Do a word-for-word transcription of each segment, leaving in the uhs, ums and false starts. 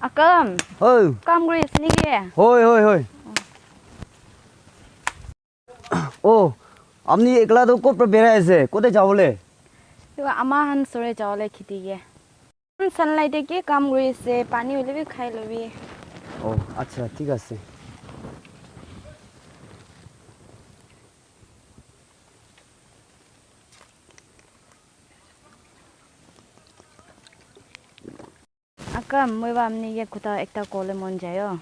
Akam, Hoi, kam kuri ase niki? Hoi, hoi, hoi. Oh, apni ekla toh kot pra berai ase? Kote jabole? Etu ama khan sore jabole kheti ke. Sunlight te ki kam kuri ase, pani hoile bi khai lobi. Oh, acha, thik ase. Akam, moi ba apni ke kotha ekta kole mon jai o.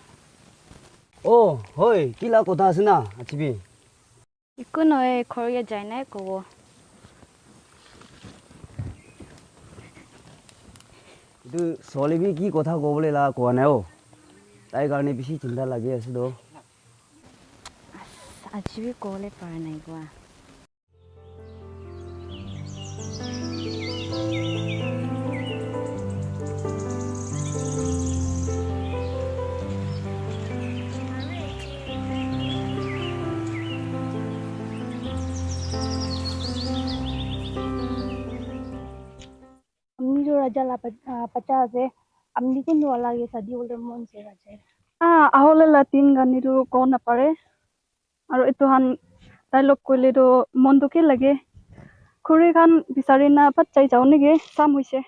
Oh, hoi, ki la kotha ase na, achibi? Eku nohoi, ghor ke jai nai kobo. Etu suwali bi ki kotha kobole la kowa nai o. Tai karne bishi chinta lagi ase toh. Aji bi kobole para nai kowa. Amni tu raja la ba-, ah, bacha ase. Amni kuntu alak ke shadi hole mon ase raja. Ah, ahole la tin gani tu ko na pare. Aru etu khan tai log koile tu mon tu ke lage. Khuri khan bisari na phat chai jao niki, sam hoise.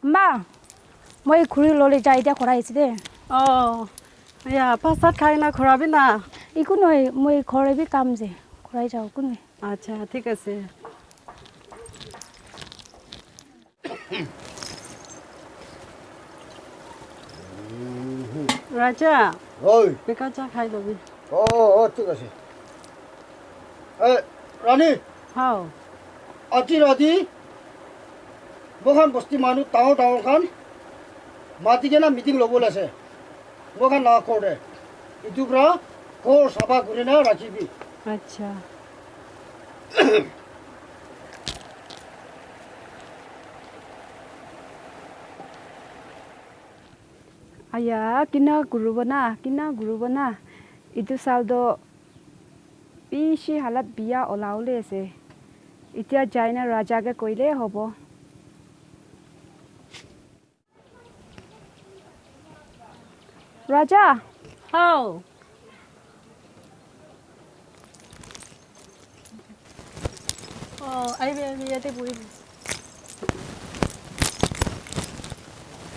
Ma, moi khuri lole jai dia khurai ase de. Oh, ya, bhat sat khai na khurabi na. Eku nohoi, moi ghor te bi kam ase. Khurai jao, eku nohoi. Acha, thik ase. Raja. Hoi. Beka cha khai lobi. Oh, oh, thik ase. Eh, Rani. Hao. Aji rati, moikhan bosti manu dangor dangor khan mati kena meeting lobole ase. Moikhan laga ghor te. Etu pra ghor sapha kurina rakhibi. Acha. Aya, kina kuribo na, kina kuribo na. Etu saal toh bishi halat biya olabole ase. Etiya jaina raja ke koile hobo. Raja. Hao. Oh, aibi, aibi, yate bohibi.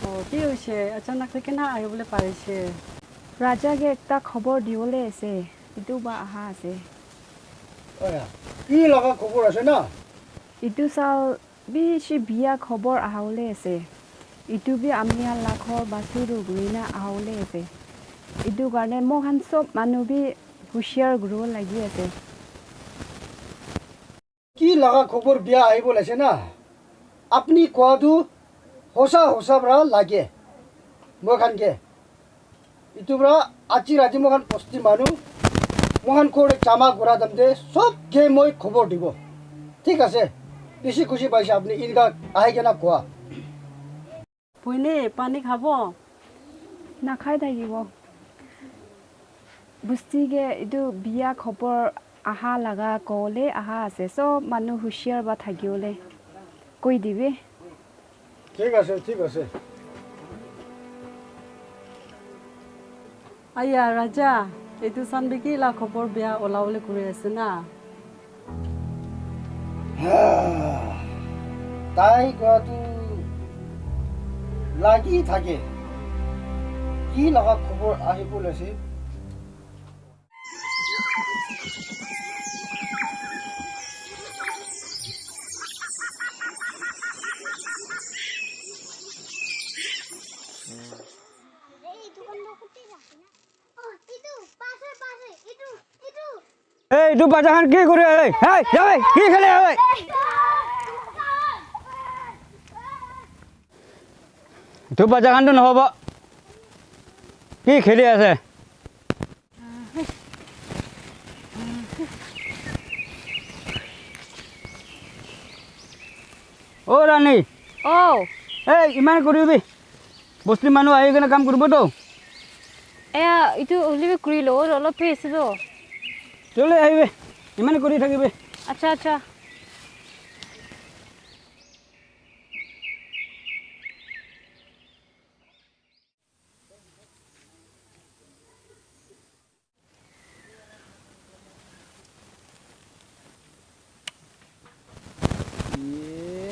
Oh, ki hoise? Achanak te kena ahibole parise? Raja ke ekta khobor dibole ase. Etu ba aha ase. Oya, ki laga khobor ase na? Etu saal bishi biya khobor ahawole ase. Etu bi ami khan la ghor basuru kurina ahawole ase. Etu karne moikhan sob manu bi hushiar kuribo lagi ase. Ki laga khobor biya ahibole ase na? Apni kowa tu hosa hosa para lage moikhan ke. Etu para aji rati moikhan bosti manu, moikhan ghor te jama kura time te sob ke moi khobor dibo. Thik ase? Bishi khushi paise apni eneka ahi kena kowa. Bhoni, pani khabo? Nakhai thakibo. Bosti ke etu biya khobor aha laga kole aha ase. Sob manu hushiar ba thakibole koi dibi. Thik ase, thik ase. Aya, Raja, etu san bi ki la khobor biya ola bole kuri ase na? Tai kowa tu lagi thake. Ki laga khobor ahi bole ase? Ei, etu bacha khan ki kuri ase? Hey, hey, ki kheli ase? Etu bacha khan tu nohobo. Ki kheli ase? Oh, Rani. Oh. Hey, iman kuri bi. Bosti manu ahi kena kam kuribo to. Eya, itu holi bi kuri lo, olo pe ase to. Chole ahibi. Iman kuri thakibi. Acha, acha.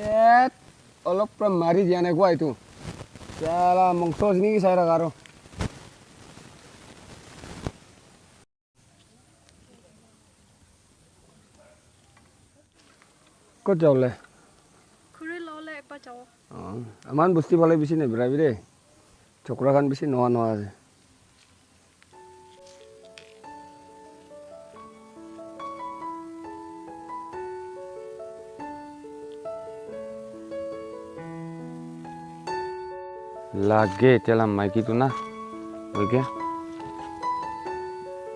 Yet, olop pra mari diya nai kua itu. Sala mongso sini ki sai rakha aro. Kot jabo le? Khuri lo le epa jabo. Oh, aman bosti phale bishi ne birabi de. Chokra khan bishi noa noa ase. Lage, etiala maiki tu na. Oike.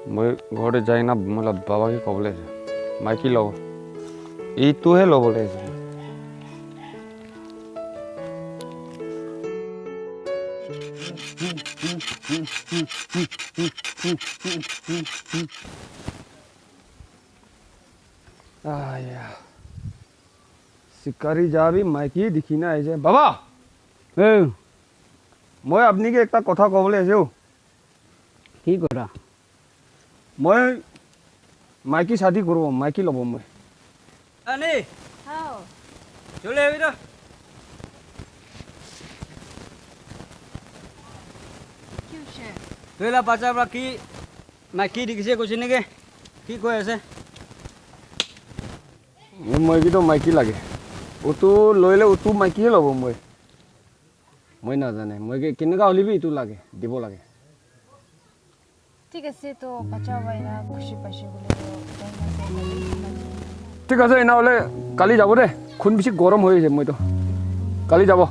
Moi ghor te jai na, moi la baba ke kobole ase. Maiki lobo. Itu he lobole ase. Aya. Sikari ja bi maiki dikhi na aise. Baba! Hey! Moi apni ke ekta kotha kobole ase o. Ki kora? Moi maiki shadi koribo, maiki lobo moi. Ani! Hao. Chole ahi to. Ki hoise? Toila bacha pra ki maiki dikhise koise neke? Ki koi ase? Moi ki to maiki lage. Utu loile utu maiki lobo moi. Moi najane. Moi ke keneka holi bi itu lage, dibo lage. Thik ase to, bacha para khushi paise koile to. Thik ase, ena hole kali jabo de. Khun bishi gorom hoi ase moi to. Kali jabo.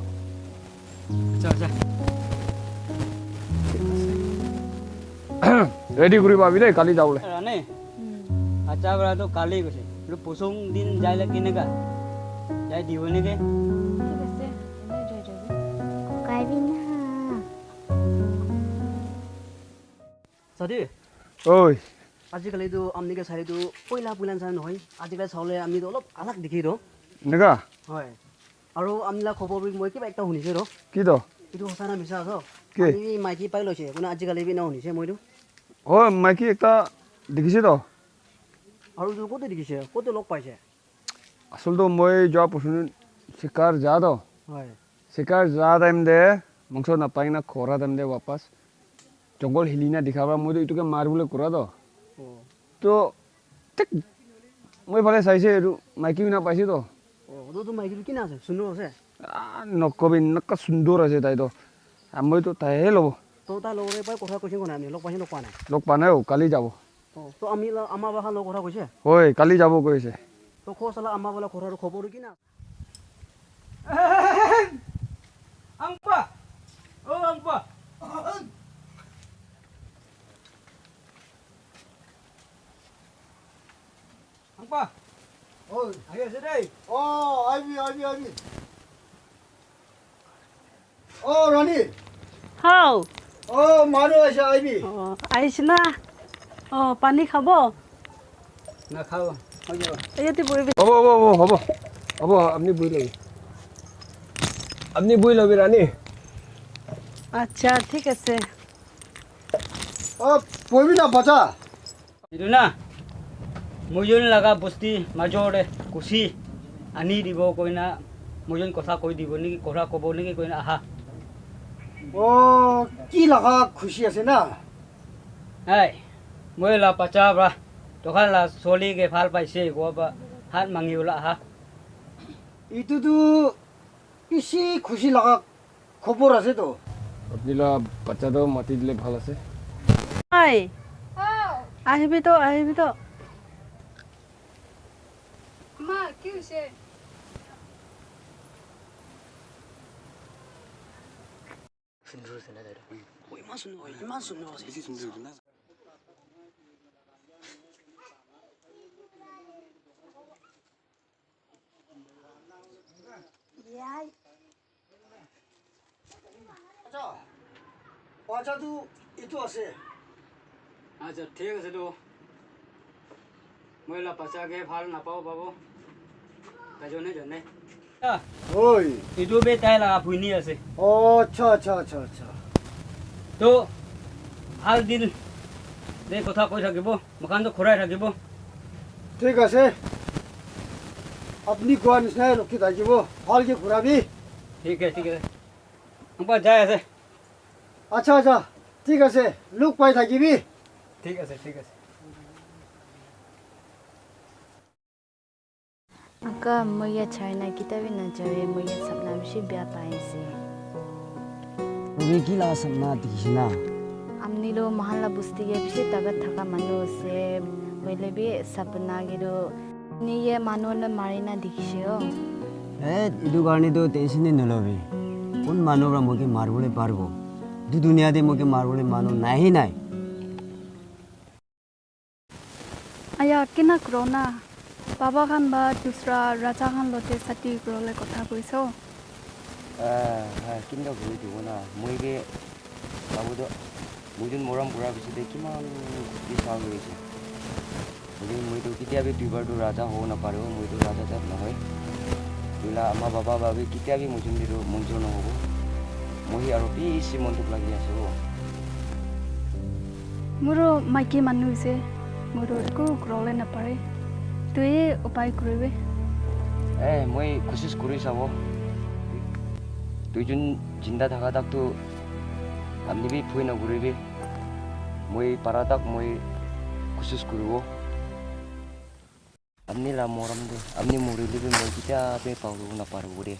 Acha, acha. Ready kuri pabi de, kali jabole. Rani, acha, bara to kali koise. Lo posong din jaile keneka? Jai dibo neke? Thik ase, ena jai jabi. Kokai bi na. Sadi, oi. Ajikali tu amni ke sai tu poila poila nishina nohoi. Ajikali saule amni tu olop alag dikhi to. Eneka? Hoi. Aru amni la khobor bi moi kiba ekta hunise to. Ki to? Etu hosa na misa ase? Ki? Ami maiki pai loise. Kona ajikali bi na hunise moi tu. Hoi, maiki ekta dikhise to. Aru tu kote dikhise? Kote log paise? Asol to moi joa pusun shikar ja to. Hoi. Shikar ja time te mangso napai na khora time te wapas jungle hili na dikha para moi to itu ke mar bole kura to. Oh. To thik moi phale saise, itu maiki na paise to. Oh, to, to maiki tu kina ase? Sundor ase? Ah, nokobi, eneka sundor ase tai to. Ah, moi to tai he lobo. To tai logore pai kotha koise kona, ami log paise, log pa nai? Log pa nai o, kali jabo. Oh, to ami la, ama ba khan log kotha koise? Hoi, kali jabo koise. To ko sala ama bala kotha khobor kina? Angpa! Oh, Angpa! Angpa! Oh. Ahi ase dei. Oh, aibi, aibi, aibi. Oh, Rani. Hao. Oh, manu aise, aibi. Oh, aise na. Oh, pani khabo? Na khao. Hoi jabo. Yate bohibi. Hobo, hobo, hobo, hobo. Hobo, apni bohi lobi. Apni bohi lobi, Rani. Acha, thik ase. Oh, bohibi na, bacha. Etu na, moijun laga bosti major te khushi ani dibo koina, moijun kotha koi dibo niki, kotha kobo niki koina aha. Oh, ki laga khushi ase na? Hai, moi la bacha pra, tokan la soli ke bhal paise, koa pra hat mangi bola aha. Etu tu bishi khushi laga khobor ase to. Apni la bacha to mati dile bhal ase. Oi. Ahibi to, ahibi to. Ma, ki hoise? Sundor ase na tai to. Oh, iman sundor, iman sundor ase. Bishi sundor ase na. Bacha tu itu ase. Acha, thik ase tu. Moi la bacha ke bhal napao pabo. Ka jone jone. Oi. Itu be tai la bhuini ase. Oh, acha, acha, acha, acha. To bhal dil de kotha koi thakibo. Moikhan to khurai thakibo. Thik ase. Apni koa nisna rukhi thakibo. Bhal ke khurabi. Thik ase, thik ase. Ampa jai ase. Acha, acha. Thik ase. Luk pai thakibi. Thik ase, thik ase. Aka, moi ya China kita bi na jawe, moi ya sapna bishi bia pai ase. Tobi ki la sapna dikhi na? Amni lo mahan la busti ke bishi takat thaka manu ase, hoile bi sapna ke do ni ye manu le mari na dikhi se o. Eh, itu karne to tension ni nolobi. Kun manu pra moke marbole parbo? Du duniya te moke marbole manu nahi nai. Aya, kina kuro na? Baba khan ba dusra raja khan lote sati kuro le kotha koiso. Ah, ah, kinda kuri dibo na. Moi ke babu to, moi jun morom kura bishi de kiman bishi sal hoise. Moi, moi to ketia bi duibar to raja hobo napare, moi to raja jat nohoi. Etu la ama baba ba bi ketia bi moi jun te to monjur nohobo. Moi hi aro bishi mon dukh lagi ase o. Moiro maiki manu ase, moiro eku kuribole napare. Tui upai kuribi. Eh, moi koshish kuri sabo. Duijun jinda thaka tak tu apni bi bhoi nakuribi. Moi para tak moi koshish kuribo. Apni la morom de, apni morile bi moi ketia bi pabo naparibo de.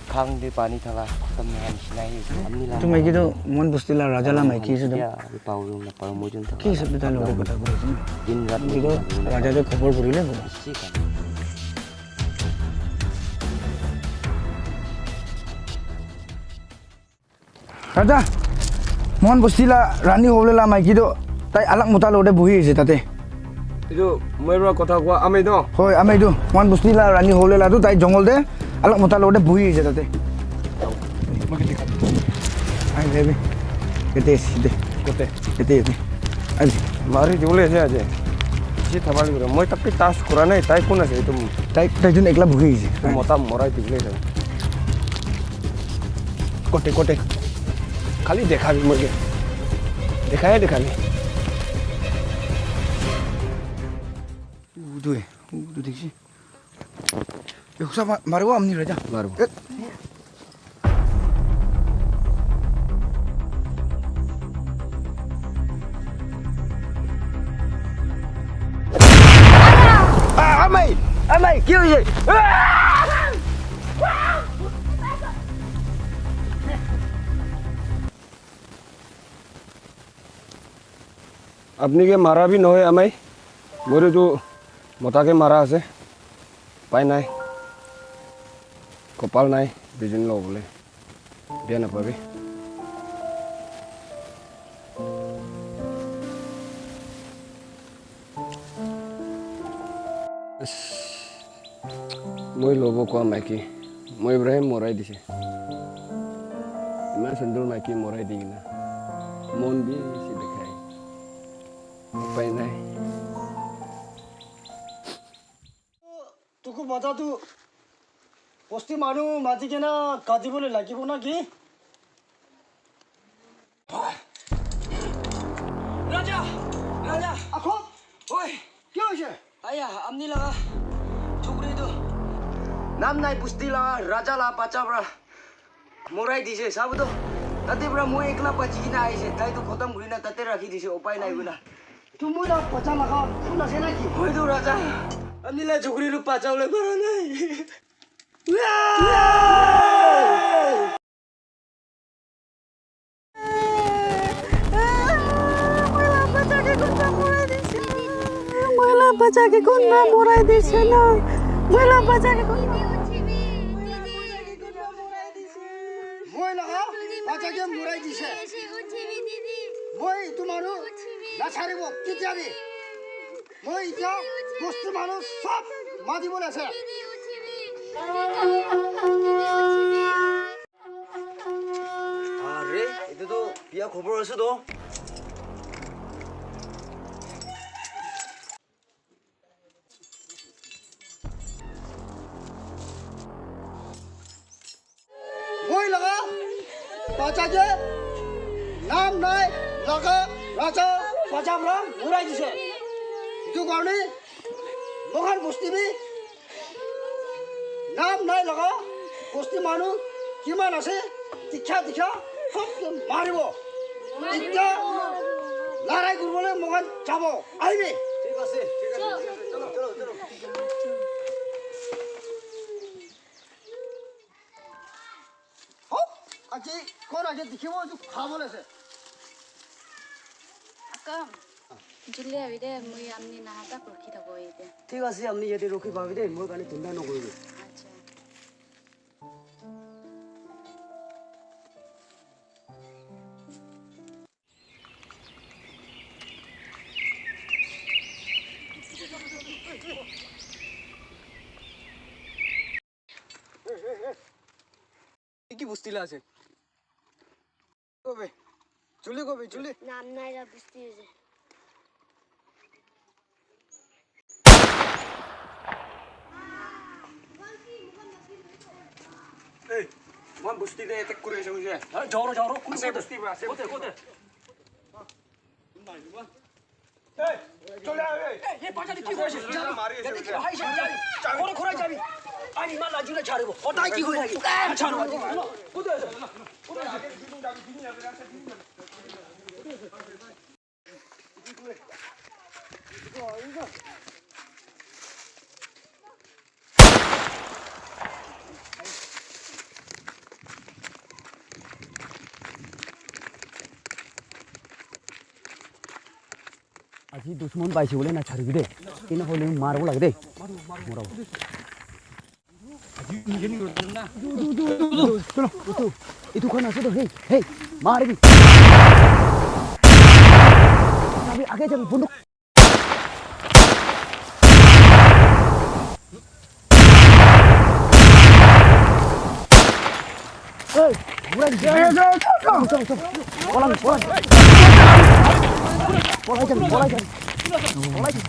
Khang de pani thala khatam nahoa nishina hi ase. Apni la etu maiki morom tu de. Mon bosti la raja la maiki ase tu. Ketia bi pabo naparibo moi jun thaka. Ki hisab de tai logot kotha koi ase na? Din rat etu moi raja te khobor kurile hobo. Bishi kam. Raja, mohan bosti la rani hobole la maiki toh tai alak mota logote buhi ase tate. Etu moi para kotha koa amai toh? Hoi, amai etu. Mohan bosti la rani hobole la toh tai jungle te alak mota logote buhi ase tate. Ahi jabi. Ete ase, ete. Kote? Ete, ete. Ahi. Mari dibole ase aje. Bishi thabali kore. Moi tak ke touch kora nai. Tai kon ase etu? Tai, tai jun ekla buhi ase. Etu mota morai dibole ase. Kote, kote. Khali dekhabi moi ke. Dekhai dekhabi. Udu e, udu dikhi. Yo, sa ma-, maribo apni raja. Maribo. Eh. Ah, amai! Amai, ki hoise? Apni ke mara bhi nohoi, amai. Moitu mota ke mara ase. Upai nai. Kopal nai, bijin lo bole. Bia napabi. Moi lobo koa maiki, moi para he morai dise. Iman sundur maiki morai di kena. Mon bishi bikhai. Upai nai. Tuku bacha tu bosti manu mati kena kati bole lagibo na ki? Raja! Raja! Akho! Oi! Ki hoise? Aya, apni laga chukri tu. Nam nai bosti laga raja laga bacha para morai dise, sabo to. Tate para moi ekla bachi kena ahise, tai to khotom kuri na tate rakhi dise, upai nai koina. Tu moi laga bacha laga phun ase na ki? Hoi to raja, apni laga chukri tu bacha bole para nai. Moi laga bacha ke kunba morai dise na? Moi laga bacha ke kunba morai dise na? Moi laga bacha ke kunba morai dise. Moi laga bacha ke morai dise. Moi etu manu nacharibo ketia bi. Moi etia bosti manu sob mati bole ase. Are, etu Biya khobor ase to. Moi laga bacha ke nam nai laga raja bacha para murai dise. Itu karne mohan bosti bi nam nai laga bosti manu kiman ase dikha dikha sob ke maribo. Itya larai kuribole mohan jabo. Ahibi. Thik ase, thik ase, thik ase. Chalo, chalo, chalo. Hop, aji, kon aji dikhibo, etu khabole ase. Akam, joldi ahibi de, moi apni naha tak rukhi thabo yate. Thik ase, apni yate rukhi pabi de, moi karne chinta nokoribi. Acha. Iki bosti la ase. Kobe. Chuli kobe, chuli. Nam nai la bosti ase. Hey, man bosti de attack kuri ase hoise. Ha, jaro, jaro, kuri ase, kote? Bosti ba ase. Kote, kote? Hey, chole aa, hey. Hey, ye pacha de ki kore ase? Mari ase, yate ki bahai ase, jabi. Khore, khore jabi. Ai, ima laju na chharibo. Hotai ki kore ase? Chharibo. Kote ase? Kote ase? Aji dushman paise bole na charibi de. Kina hoile maribo lage de. Mora. Chalo, utu, etu khan ase to, hey, hey, maribi. Jabi, age jabi, bunduk. Hey, urai di. Chalo, chalo, chalo. Polang, polang. Polai jabi, polai jabi. Polai jabi.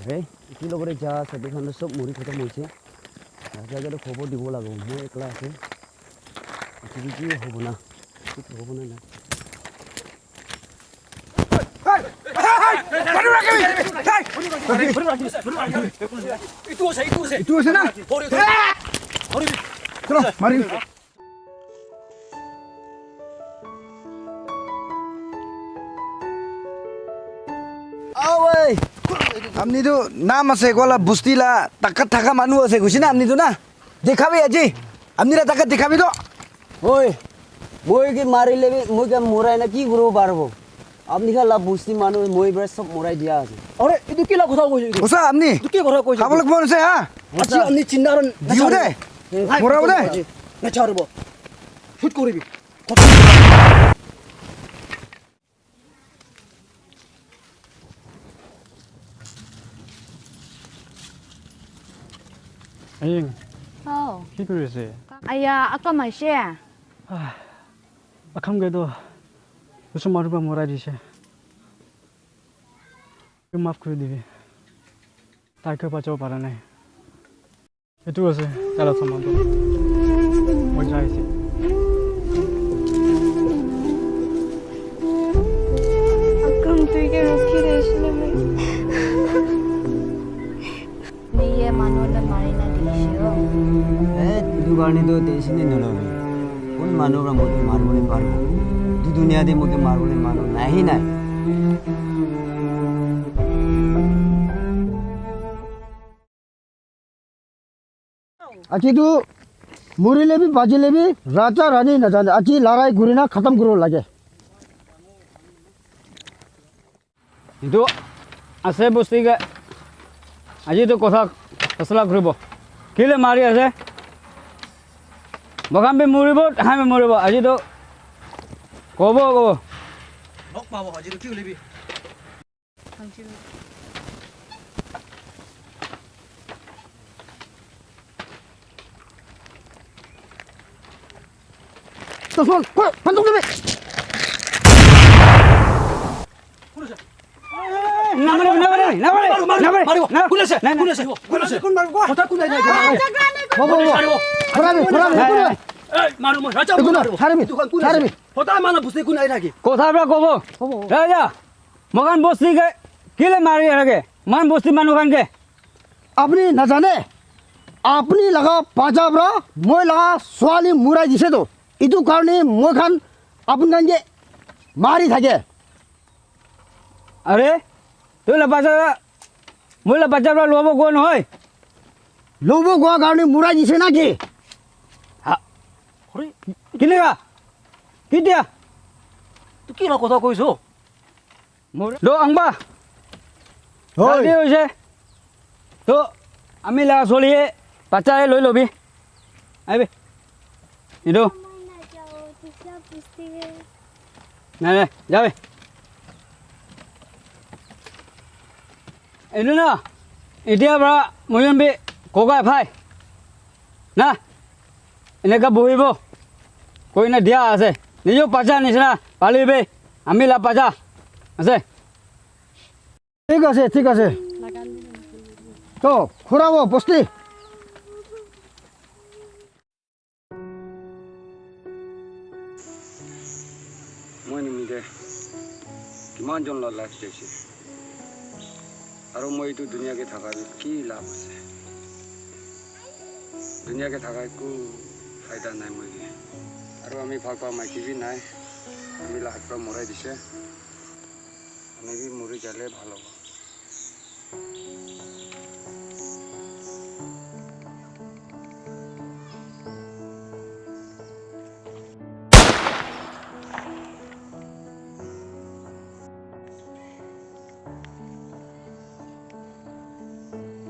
Hey, etu logore ja sabi khan toh sob mori khatam hoise. Raja ke toh khobor dibo lagibo, moi ekla ase. Etu ki hobo na? Ki hobo na na? Etu ase, etu ase. Etu ase na? Chalo, mari. Awei! Apni tu nam ase kola bosti la takat thaka manu ase kusi na apni tu na? Dekhabi aji. Apni la takat dekhabi to. Oi, moi ke marile bi, moi ke morai na ki koribo paribo? Apni khan la bosti manu moi para sob morai dia ase. Are, etu ki la kotha koise etu? Osa apni? Etu ki kotha koise? Khabole mon ase ha? Aji apni chinta aru diu de. Morabo de. Aji. Na charibo. Shoot koribi. Aying, oh, ki kuri ase? Aya, akam aise. Ah, akam ke toh dushman para morai dise. Maaf kuri dibi. Tai ke bachabo para nai. Etu ase, tai la saman tu. Moi jai ase. Akam, tui ke rukhi de ase na moi. Ni ye manu na mari na dikhi se o. Eh, etu karne to tension nahi lobi. Kun manu para moi ke maribole paribo? Etu duniya te moi ke maribole manu nahi nai. Aji tu morile bi, bajile bi, raja rani najane. Aji larai kurina khatam kuribo lage. Etu ase bosti ke, aji tu kotha fasla kuribo. Kile mari ase? Moikhan bi moribo, tahan bi moribo. Aji tu Kobo, kobo. Nok pabo, haji ki ulebi. Tusmon, ko, panduk debe. Namare, namare, namare, namare, namare. Maru, maru, maru, maru. Na, kune se, na, na. Kune se, kune se. Kota kune se. Bobo, bobo. Kurabi, kurabi, kurabi. Ei, maru, maru. Raja, maru. Saribi, saribi. Kota mana buste kune se. Kotha pra kobo. Raja, moikhan bosti ke kile mari rake? Moikhan bosti manu khan ke. Apni najane? Apni laga paja pra moi laga swali murai dise to. Itu karne moi khan apni khan ke mari thake. Are, tu la paja, moi la paja pra lobo go nohoi. Lobo go karne murai dise na ki? Ha. Are, kineka? Kitia? Tu ki la kotha koiso? Lo angba. Hoi. Jaldi hoise. To ami la soli e, pacha e loi lobi. Aibe. Idu. Nai, nai, jabe. Idu na. Itia pra moyun bi kokai phai. Na. Eneka bohibo. Koi na dia ase. Nijo pacha nisina palibe. Ami la pacha. Ase. Thik ase, thik ase. To, khurabo, bosti. Moi nimite kiman jon la life jaise. Aru moi etu dunia ke thaka bi ki labh ase? Dunia ke thaka ekku faida nai moi ke. Aru ami bhal pa maiki bi nai. Ami la hath pra morai dise. Ami bi mori jale bhal hobo.